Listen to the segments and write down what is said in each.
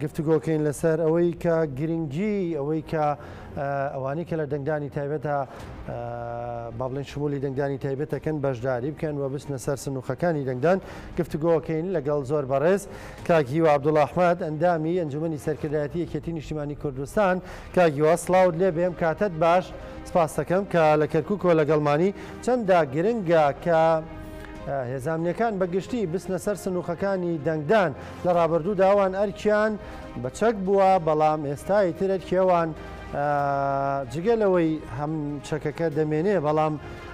گفتوگۆکەین لەسەر ئەوەی کە گرنگی ئەوەی کە ئەوانەی کە لە دەنگدانی تایبەتە با بڵێن شمولی دەنگدانی تایبەتەکەن بەشداری بکەن و بچنە سەر سنووقەکانی دەنگدان. گفتوگۆکەین لەگەڵ زۆر بەڕێز کاک هیوا عەبدوڵا ئەحمەد ئەندامی ئەنجومەنی سەرکردایەتی یەکێتی نیشتیمانی کوردستان. کاک هیوا سڵاوت لێ بێم، کاتت باش، سپاس دەکەم کە لە کەرکووکەوە لەگەڵمانی. چەندە گرنگە کە هێزە ئەمنیەکان بە گشتی بچنە سەر سنووقەکانی دەنگدان؟ لە ڕابردوودا ئەوان ئەرکیان بە چەک بووە، بەڵام ئێستا ئیتر ئەرکی ئەوان جگە لەوەی هەم چەکەکە دەمێنێ، بەڵام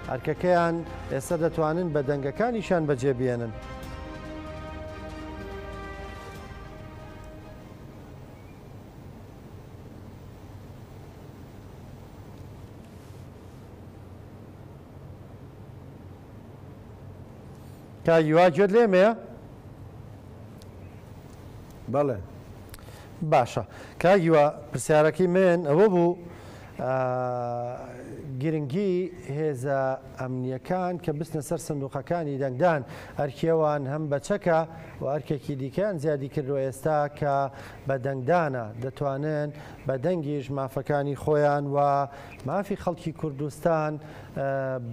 ئەرکەکەیان ئێستا دەتوانن بە دەنگەکانیشیان بەجێ بێنن. کاک هیوا گوێت لێمەیە؟ بەڵێ. باشە کاک هیوا پرسیارەکەی من ئەوە بوو گرنگی هێزە ئەمنیەکان کە بچنە سەر سندوقەکانی دەنگدان ئەرکیەوان هەم بە چەکە و ئەرکێکی دیکەیان زیادی کردووە ئێستا کە بە دەنگدانە دەتوانن بە دەنگیش مافەکانی خۆیان و مافی خەڵکی کوردستان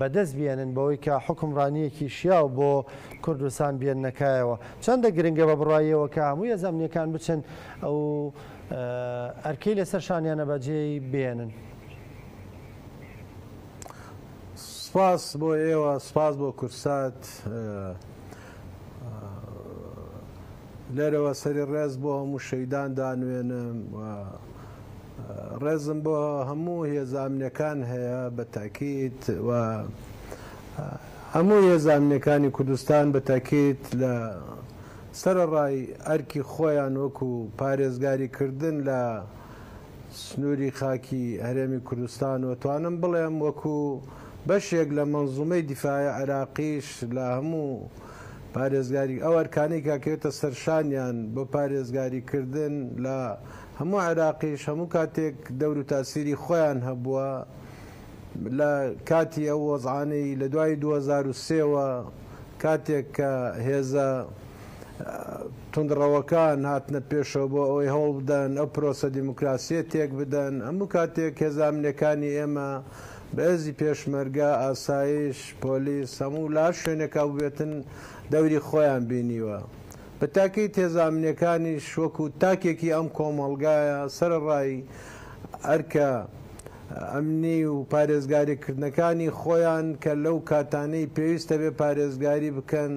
بەدەست بێنن بەوەی کە حوکمڕانییەکی شیاو بۆ کوردستان بێننە کایەوە. چەندە گرنگە بە بڕواییەوە کە هەموو هێزە ئەمنییەکان بچن ئەو ئەرکەی لەسەر شانیانە بەجێی بێنن؟ سپاس بۆ ئێوە، سپاس بۆ کوردسات. لێرەوە سەری ڕێز بۆ هەموو شەیدان دانوێنم و ڕێزم بۆ هەموو هێزە ئەمنیەکان هەیە بە تاکید و هەموو هێزە ئەمنیەکانی کوردستان بە تاکید لە سەرەڕای ئەرکی خۆیان وەکو پارێزگاری کردن لە سنووری خاکی هەرێمی کوردستان و توانم بڵێم وەکو بەشێک لە مەنزومەی دیفاعی عێراقیش لە هەموو پارێزگاری ئەو ئەرکانەی کە کەوێتە سەرشانیان بۆ پارێزگاری کردن لە هەموو عێراقیش هەموو کاتێک دەور و تاسیری خۆیان هەبووە لە کاتی ئەو وەزعانەی لە دوای 2003 وە کاتێک کە هێزە توندڕەوەکان هاتنە پێشەوە بۆ ئەوەی هەوڵ بدەن ئەو پرۆسە دیموکراسیە تێک بدەن هەموو کاتێک هێزە ئەمنیەکانی ئێمە بە هێزی پێشمەرگە، ئاسایش، پۆلیس هەموو لە هەر شوێنێکا بووبێتن دەوری خۆیان بینیوە. بە تاکیت هێزە ئەمنیەکانیش وەکو تاکێکی ئەم کۆمەڵگایە سەرەڕای ئەرکە ئەمنی و پارێزگاری کردنەکانی خۆیان کە لەو کاتانەی پێویستە بێ پارێزگاری بکەن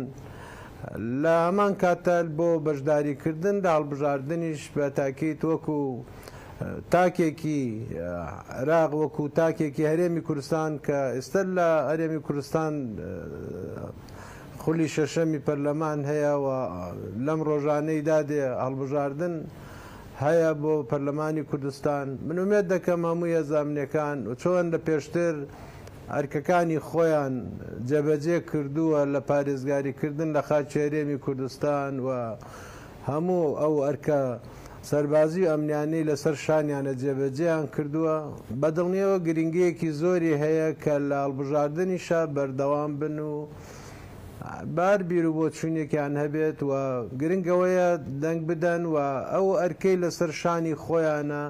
لە هەمان کاتدا بۆ بەشداری کردن لە هەڵبژاردنیش بە تاکیت وەکو تاکێکی عێراق وەکو تاکێکی هەرێمی کوردستان کە ئێستا لە هەرێمی کوردستان خولی شەشەمی پەرلەمان هەیە و لەم ڕۆژانەی دادێ هەڵبژاردن هەیە بۆ پەرلەمانی کوردستان من ئومێد دەکەم هەموو هێزە ئەمنیەکان و چۆن لە پێشتر ئەرکەکانی خۆیان جێبەجێ کردووە لە پارێزگاریکردن لە خاکی هەرێمی کوردستان و هەموو ئەو ئەرکە سەربازی و ئەمنیانەی لەسەر شانیانە جێبەجێیان کردووە، بەدڵنییەوە گرنگییەکی زۆری هەیە کە لە هەڵبژاردنیشا بەردەوام بن و بە هەر بیروبۆچوونێکیان هەبێت و گرنگ ئەوەیە دەنگ بدەن و ئەو ئەرکەی لەسەر شانی خۆیانە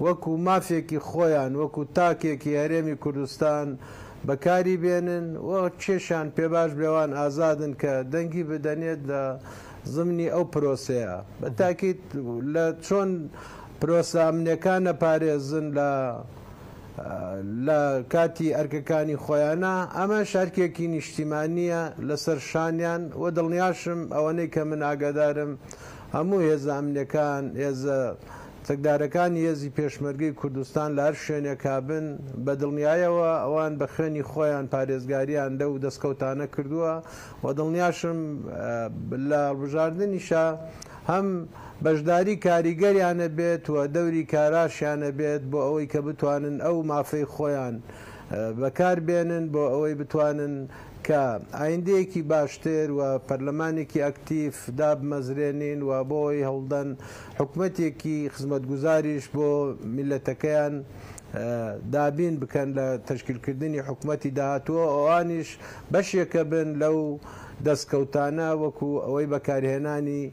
وەکو مافێکی خۆیان وەکو تاکێکی هەرێمی کوردستان بەکاری بێنن و کێشیان پێباش بێ ئەوان ئازادن کە دەنگی بدەنێت لە زمنی ئەو پرۆسەیە بە تاکید لە چۆن پرۆسە ئەمنیەکان ئەپارێزن لە لە کاتی ئەرکەکانی خۆیانە ئەمەش ئەرکێکی نیشتیمانیە لەسەر شانیان و دڵنیاشم ئەوەنەی کە من ئاگادارم هەموو هێزە ئەمنیەکان هێزە چەکدارەکانی هێزی پێشمەرگەی کوردستان لە هەر شوێنێکا بن بە دڵنیایەوە ئەوان بە خوێنی خۆیان پارێزگاریان لەو دەستکەوتانە کردووە و دڵنیاشم لە هەڵبژاردنیشا هەم بەشداری کاریگەریان ئەبێت و دەوری کاراشیان ئەبێت بۆ ئەوەی کە بتوانن ئەو مافەی خۆیان بەکار بێنن بۆ ئەوەی بتوانن کە ئایندەیەکی باشتر و پەرلەمانێکی ئەکتیف دابمەزرێنین و بۆ ئەوەی هەوڵدەن حکومەتێکی خزمەتگوزاریش بۆ میللەتەکەیان دابین بکەن لە تەشکیلکردنی حکومەتی داهاتوو، ئەوانیش بەشێکە بن لەو دەستکەوتانە وەکو ئەوەی بەکارهێنانی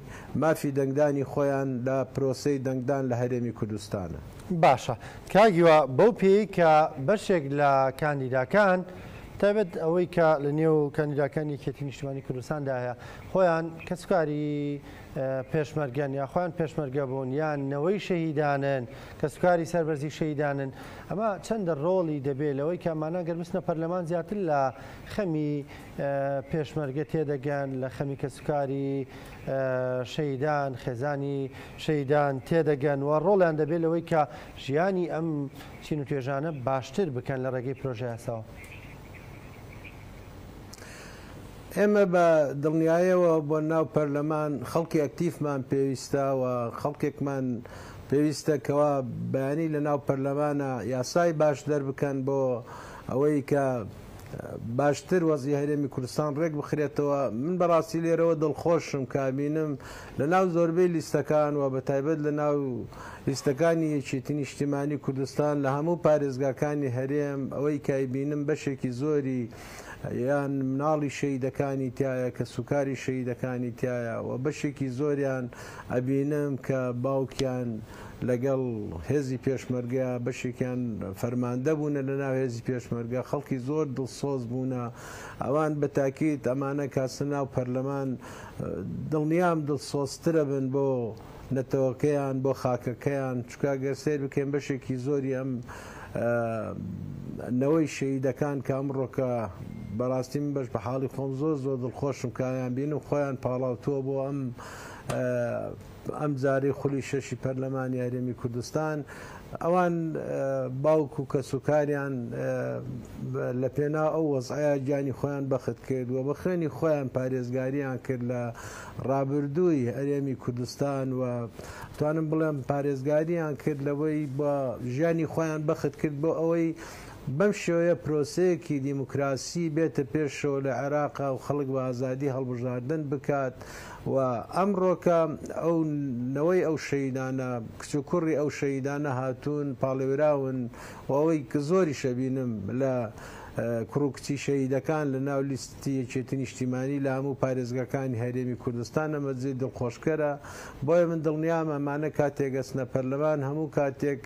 مافی دەنگدانی خۆیان لە پرۆسەی دەنگدان لە هەرێمی کوردستانە. باشە کاک هیوا بەو پێیەی کە بەشێک لە کاندیداکان تایبەت ئەوەی کە لە نێو کاندیداکانی یەکێتی نیشتمانی کوردستاندا هەیە خۆیان کەسوکاری پێشمەرگەن یا خۆیان پێشمەرگە بوون یان نەوەی شەهیدانن کەسوکاری سەربەرزی شەهیدانن ئەمە چەندە ڕۆڵی دەبێت لەوەی کە ئەمانە گەر بچنە پەرلەمان زیاتر لە خەمی پێشمەرگە تێدەگەن لە خەمی کەسوکاری شەهیدان خێزانی شەهیدان تێدەگەن و ڕۆڵیان دەبێت لەوەی کە ژیانی ئەم چین و توێژانە باشتر بکەن لە ڕێگەی پرۆژەیاساوە. ئێمە بە دڵنیایەوە بۆ ناو پەرلەمان خەڵکی ئەکتیفمان پێویستە و خەڵکێکمان پێویستە کەوا بەیانی لە ناو پەرلەمانە یاسای باش دەربکەن بۆ ئەوەی کە باشتر وەزی هەرێمی کوردستان ڕێک بخرێتەوە. من بەڕاستی لێرەوە دڵخۆشم کە ئەبینم لە ناو زۆربەی لیستەکان و بە تایبەت لە ناو لیستەکانی یەکێتی نیشتیمانی کوردستان لە هەموو پارێزگاکانی هەرێم ئەوەی کە ئەیبینم بەشێکی زۆری یان مناڵی شەهیدەکانی تیایە، کەسوکاری شەهیدەکانی تیایە و بەشێکی زۆریان ئەبینم کە باوکیان لەگەڵ هێزی پێشمەرگە، بەشێکیان فەرماندە بوونە لە ناو هێزی پێشمەرگە، خەڵکی زۆر دڵسۆز بوونە، ئەوان بە تاکید ئەمانە کاسە ناو پەرلەمان دڵنیام دڵسۆزترەبن بۆ نەتەوەکەیان، بۆ خاکەکەیان، چونکە گەر سەیر بکەین بەشێکی زۆری ئەم نەوەی شەهیدەکان کە ئەمڕۆکە بەڕاستی من بەش بە حاڵی خۆم زۆر زۆر دڵخۆشم کە ئەیان بینم خۆیان پاڵاوتووە بۆ ئەم ئەم جارەی خولی شەشی پەرلەمانی هەرێمی کوردستان ئەوان باوک و کەسوکاریان لە پێناو ئەو وەزعەیە گیانی خۆیان بەخت کرد و بە خوێنی خۆیان پارێزگاریان کرد لە ڕابردووی هەرێمی کوردستان و توانم بڵێم پارێزگاریان کرد لەوەی بە ژیانی خۆیان بەخت کرد بۆ ئەوەی بەم شێوەیە پرۆسەیەکی دیموکراسی بێتە پێشەوە لە عێراقا و خەڵک بە ئازادی هەڵبژاردن بکات و ئەمڕۆکە ئەو نەوەی ئەو شەهیدانە کچ و کوڕی ئەو شەهیدانە هاتوون پاڵێوراون و ئەوەی کە زۆریش ئەبینم لە کوڕ و کچی شەهیدەکان لە ناو لیستی یەکێتی نیشتیمانی لە هەموو پارێزگاکانی هەرێمی کوردستان ئەمە جێی دڵخۆشکەرە بۆیە من دڵنیام ئەمانە کاتێک ئەچنە پەرلەمان هەموو کاتێک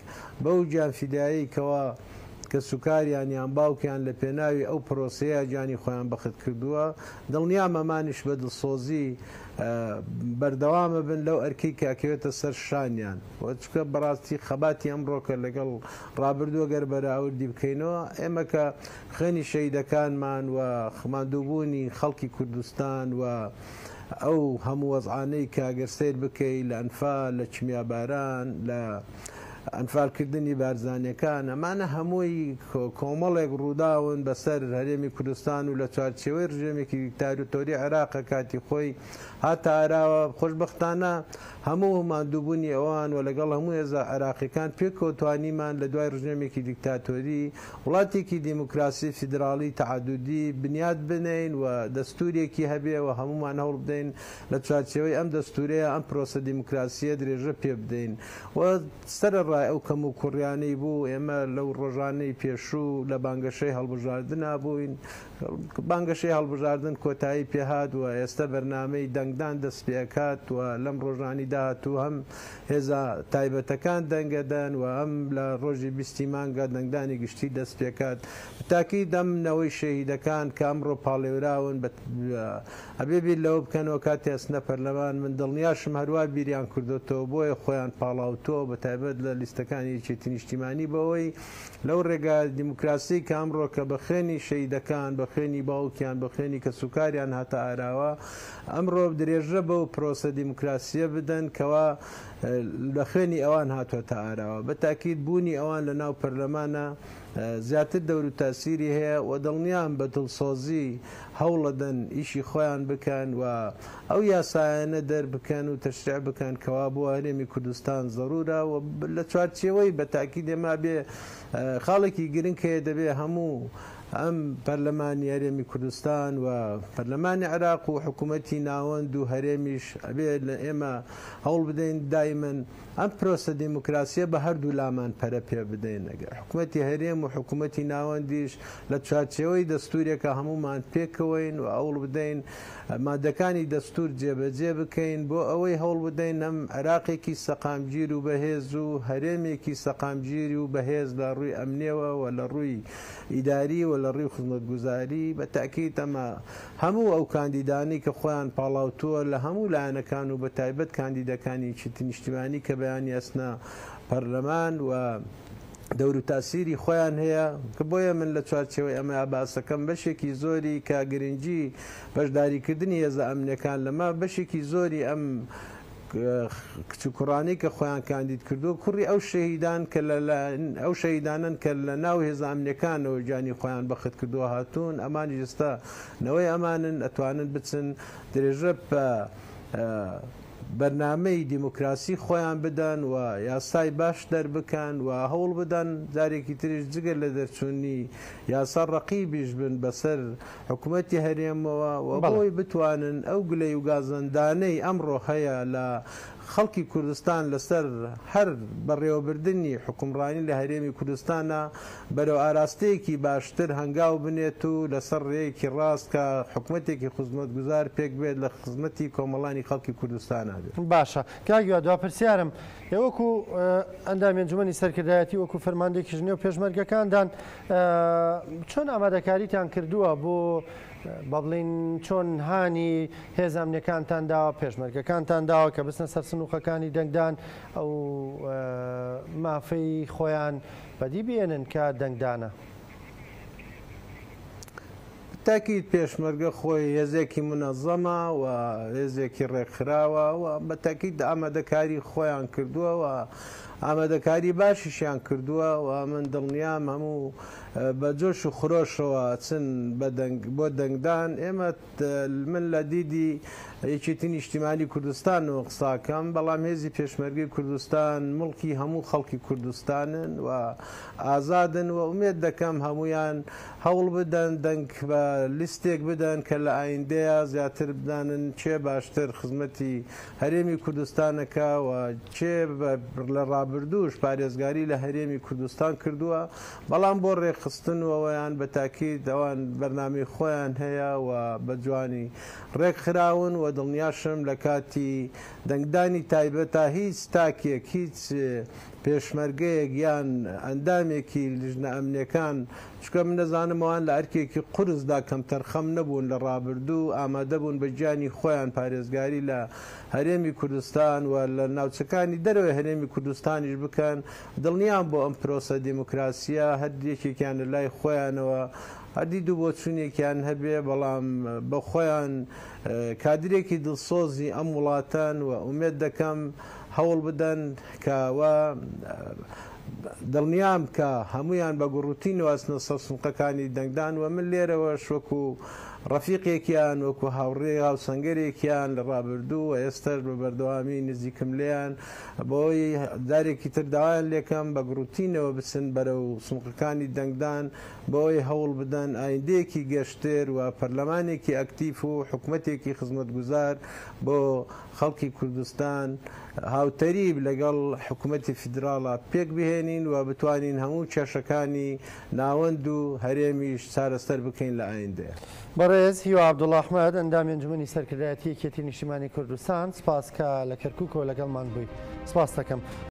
بەو گیانفیدایەی کەوا کەسوکاریان یان باوکیان لە پێناوی ئەو پرۆسەیە گیانی خۆیان بەخت کردووە، دڵنیام ئەمانیش بە دڵسۆزی بەردەوامە بن لەو ئەرکەی کە ئەکەوێتە سەر شانیان و چونکە بەڕاستی خەباتی ئەمڕۆکە لەگەڵ ڕابردوو گەر بەراوردی بکەینەوە ئێمە کە خوێنی شەهیدەکانمان و ماندووبوونی خەڵکی کوردستان و ئەو هەموو وەزعانەی کە گەر سەیر بکەی لە ئەنفال لە کیمیاباران لە ئەنفالکردنی بارزانیەکان، ئەمانە هەمووی کۆمەڵێک ڕووداون بەسەر هەرێمی کوردستان و لە چوارچێوەی ڕژێمێکی دیکتاتۆری عێراق کاتی خۆی هاتە ئاراوە، خۆشبەختانە هەموو ماندووبوونی ئەوان و لەگەڵ هەموو هێزە عێراقیەکان پێکەوە توانیمان لە دوای ڕژێمێکی دیکتاتۆری وڵاتێکی دیموکراسی فیدراڵی تەعەدودی بنیات بنێین و دەستورێکی هەبێ و هەموومان هەوڵبدەین لە چوارچێوەی ئەم دەستورەیە ئەم پرۆسە دیموکراسیە درێژە پێبدەین. و سەرەڕای ئەو کەموکوڕیانەی بوو، ئێمە لەو ڕۆژانەی پێشوو لە بانگەشەی هەڵبژاردنا بووین، بانگەشەی هەڵبژاردن کۆتایی پێهات و ئێستە بەرنامەی دەنگدان دەستپێکات و لەم ڕۆژانی داهاتوو هەم هێزە تایبەتەکان دەنگەدەن و هەم لە ڕۆژی بیستی مانگە دەنگدانی گشتی دەستپێکات. تاکید ئەم نەوەی شەهیدەکان کە ئەمڕۆ پاڵێوراون بە ئەبێ بیر لەوە بکەنەوە کاتێ ئەچنە پەرلەمان، من دڵنیاشم هەروا بیریان کردۆتەوە بۆیە خۆیان پاڵاوتووە بەتایبەت لە لیستەکانی یەکێتی نیشتیمانی بەوەی لەو ڕێگا دیموکراسیەی کە ئەمڕۆ کە بە خوێنی شەهیدەکان بە خوێنی باوکیان بە خوێنی کەسوکاریان هاتە ئاراوە ئەمڕۆ درێژە بەو پرۆسە دیموکراسیە بدەن کەوا لە خوێنی ئەوان هاتوەتە ئاراوە بە تاکید بوونی ئەوان لە ناو پەرلەمانە زیاتر دەور و تاسیری هەیە و دڵنیام بە دڵسۆزی هەوڵەدەن ئیشی خۆیان بکەن و ئەو یاسایانە دەربکەن و تەشریع بکەن کەوا بۆ هەرێمی کوردستان زەرورە و لە چوارچێوەی بە تاکید ئێمە بێ خاڵێکی گرنگ هەیە دەبێ هەموو ئەم پەرلەمانی هەرێمی کوردستان و پەرلەمانی عێراق و حکوومەتی ناوەند و هەرێمیش ئەبێ لە ئێمە هەوڵ بدەین دایمەن ئەم پرۆسە دیموکراسیە بە هەردوو لامان پەرە پێ بدەین ئەگەر حکوومەتی هەرێم و حکوومەتی ناوەندیش لە چوارچێوەی دەستورێکە هەموومان پێکەوەین و هەوڵ بدەین مادەکانی دەستور جێبەجێ بکەین بۆ ئەوەی هەوڵ بدەین ئەم عێراقێکی سەقامگیر و بەهێز و هەرێمێکی سەقامگیر و بەهێز لە ڕووی ئەمنیەوە و لە ڕووی ئیداری و لە ڕووی خزمەتگوزاری بە تەئکید ئەمە هەموو ئەو کاندیدانەی کە خۆیان پاڵاوتووە لە هەموو لایەنەکان و بە تایبەت کاندیدەکانی یەکێتی نیشتیمانی کە بەیانی ئەچنە پەرلەمان و دەور و تاسیری خۆیان هەیە کە بۆیە من لە چوارچێوەی ئەمە باسەکەم بەشێکی زۆری کە گرنگی بەشداریکردنی هێزە ئەمنیەکان لەمە بەشێکی زۆری ئەم کچ و کوڕانەی کە خۆیان کاندید کردووە کوڕی ئەو شەهیدان کە لە ئەو شەهیدانەن کە لە ناو هێزە ئەمنیەکانەوە گیانی خۆیان بەخت کردووە هاتوون ئەمانیش ئێستا نەوەی ئەمانن ئەتوانن بچن درێژە بە بەرنامەی دیموکراسی خۆیان بدەن و یاسای باش دەربکەن و هەوڵ بدەن جارێکی تریش جگە لە دەرچوونی یاسا ڕەقیبیش بن بەسەر حکومەتی هەرێمەوە و بۆی بتوانن ئەو گلەی و گازەندانەی ئەمڕۆ هەیە لە خەڵکی کوردستان لەسەر هەر بەڕێوەبردنی حوکمڕانی لە هەرێمی کوردستانا بەرەو ئاراستەیەکی باشتر هەنگاو بنێت و لەسەر ڕێیەکی ڕاست کە حکومەتێکی خزمەتگوزار پێکبێت لە خزمەتی کۆمەڵانی خەڵکی کوردستانا بێت. باشە کاک هیوا دوا پرسیارم ئێوە وەکو ئەندامی ئەنجومەنی سەرکردایەتی وەکو فەرماندەیەکیش نێو پێشمەرگەکاندان چۆن ئامادەکاریتان کردووە بۆ با بڵێین چۆن هانی هێزە ئەمنیەکانتان داوە پێشمەرگەکانتان داوە کە بچنە سەر سنووقەکانی دەنگدان ئەو مافەی خۆیان بەدی بێنن کە دەنگدانە؟ تاکید پێشمەرگە خۆی هێزێکی منەزەمە و هێزێکی ڕێکخراوە و بە تاکید ئامادەکاری خۆیان کردووە و ئامادەکاری باشیشیان کردووە و من دڵنیام هەموو بە جۆش و خرۆشەوە ئەچن بە دەنگ بۆ دەنگدان ئێمە من لە دیدی یەکێتی نیشتیمانی کوردستانەوە قساکەم بەڵام هێزی پێشمەرگەی کوردستان مڵکی هەموو خەڵکی کوردستانن و ئازادن و ئومێد دەکەم هەمویان هەوڵ بدەن دەنگ بە لیستێک بدەن کە لە ئایندەیە زیاتر بزانن کێ باشتر خزمەتی هەرێمی کوردستانەکە و کێ لە ڕابردووش پارێزگاری لە هەرێمی کوردستان کردووە بەڵام بۆ ڕێکخستن و ئەوەیان بە تاکید ئەوان بەرنامەی خۆیان هەیە و بە جوانی ڕێکخراون و دڵنیاشم لە کاتی دەنگدانی تایبەتا هیچ تاکێک هیچ پێشمەرگەیەک یان ئەندامێکی لیژنە ئەمنیەکان چونکە من دەزانم ئەوان لە ئەرکێکی قورسدا کەمتەرخەم نەبوون لە ڕابردوو ئامادەبوون بە گیانی خۆیان پارێزگاری لە هەرێمی کوردستان و لە ناوچەکانی دەرەوەی هەرێمی کوردستانیش بکەن دڵنیام بۆ ئەم پرۆسە دیموکراسیە هەر یەکێکیان لە لای خۆیانەوە هەر دید و بۆچوونێکیان هەبێ بەڵام بە خۆیان کادرێکی دڵسۆزی ئەم وڵاتەن و ئومێد دەکەم هەوڵ بدەن کە وا دڵنیام کە هەموویان بە گوڕوتینەوە ئەچنە سەر سندوقەکانی دەنگدان و من لێرەوەش وەکو ڕەفیقێکیان وەکو هاوڕێ هاوسەنگەرێکیان لە ڕابردوو و ئێستاش بە بەردەوامی نزیکم لێیان بۆی جارێکی تر داوایان لێکەم بە گڕوتینەوە بچن بەرەو سندوقەکانی دەنگدان بۆی هەوڵ بدەن ئایندەیەکی گەشتر و پەرلەمانێکی ئەکتیف و حکومەتێکی خزمەتگوزار بۆ خەڵکی کوردستان هاوتەریب لەگەڵ حکومەتی فیدراڵا پێک بهێنین و بتوانین هەموو کێشەکانی ناوەند و هەرێمیش چارەسەر بکەین لە ئایندەیا. بەڕێز هیوا عەبدوڵا ئەحمەد، ئەندامی ئەنجومەنی سەرکردایەتی یەکێتی نیشتیمانی کوردستان، سپاس کە لە کەرکوکەوە لەگەڵمان بووی. سپاستەکەم.